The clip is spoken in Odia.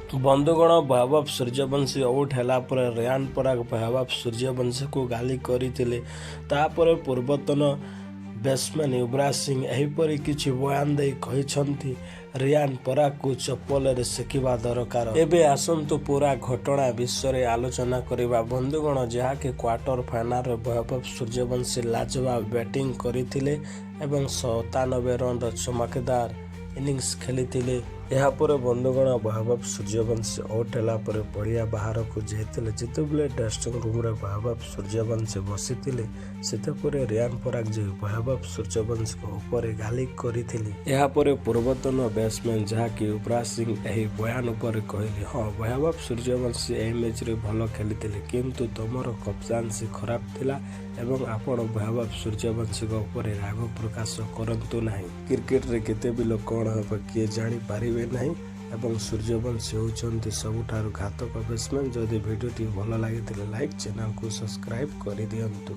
ବନ୍ଧୁଗଣ, ବୈଭବ ସୂର୍ଯ୍ୟବଂଶୀ ଆଉଟ୍ ହେଲା ପରେ ରିୟାନ ପରାଗ ବୈଭବ ସୂର୍ଯ୍ୟବଂଶୀକୁ ଗାଳି କରିଥିଲେ। ତାପରେ ପୂର୍ବତନ ବ୍ୟାଟ୍ସମ୍ୟାନ୍ ୟୁବରାଜ ସିଂ ଏହିପରି କିଛି ବୟାନ ଦେଇ କହିଛନ୍ତି, ରିୟାନ ପରାଗକୁ ଚପଲରେ ସେକିବା ଦରକାର। ଏବେ ଆସନ୍ତୁ ପୁରା ଘଟଣା ବିଷୟରେ ଆଲୋଚନା କରିବା। ବନ୍ଧୁଗଣ, ଯାହାକି କ୍ୱାର୍ଟର ଫାଇନାଲରେ ବୈଭବ ସୂର୍ଯ୍ୟବଂଶୀ ଲାଜବାବ ବ୍ୟାଟିଂ କରିଥିଲେ ଏବଂ 97 ରନର ଚମକଦାର ଇନିଂସ ଖେଳିଥିଲେ। ଏହାପରେ ବନ୍ଧୁଗଣ, ବୈଭବ ସୂର୍ଯ୍ୟବଂଶୀ ଆଉଟ୍ ହେଲା ପରେ ପଡ଼ିଆ ବାହାରକୁ ଯାଇଥିଲେ। ଯେତେବେଳେ ଡ୍ରେସିଂ ରୁମରେ ବୈଭବ ସୂର୍ଯ୍ୟବଂଶୀ ବସିଥିଲେ, ସେତେବେଳେ ରିୟାନ ପରାଗ ଯାଇ ବୈଭବ ସୂର୍ଯ୍ୟବଂଶୀଙ୍କ ଉପରେ ଗାଳି କରିଥିଲେ। ଏହାପରେ ପୂର୍ବତନ ବ୍ୟାଟ୍ସମ୍ୟାନ୍ ଯାହାକି ୟୁବରାଜ ସିଂ ଏହି ବୟାନ ଉପରେ କହିଲେ, ହଁ, ବୈଭବ ସୂର୍ଯ୍ୟବଂଶୀ ଏହି ମ୍ୟାଚରେ ଭଲ ଖେଳିଥିଲେ, କିନ୍ତୁ ତୁମର କପ୍ତାନସୀ ଖରାପ ଥିଲା ଏବଂ ଆପଣ ବୈଭବ ସୂର୍ଯ୍ୟବଂଶୀଙ୍କ ଉପରେ ରାଗ ପ୍ରକାଶ କରନ୍ତୁ ନାହିଁ। କ୍ରିକେଟରେ କେତେବେଳେ କ'ଣ ହେବ, କିଏ ଜାଣିପାରିବେ ନାହିଁ ଏବଂ ସୂର୍ଯ୍ୟବଂଶୀ ହେଉଛନ୍ତି ସବୁଠାରୁ ଘାତକ ବ୍ୟାଟ୍ସମ୍ୟାନ୍। ଯଦି ଭିଡ଼ିଓଟି ଭଲ ଲାଗିଥିଲେ ଲାଇକ୍, ଚ୍ୟାନେଲକୁ ସବସ୍କ୍ରାଇବ୍ କରିଦିଅନ୍ତୁ।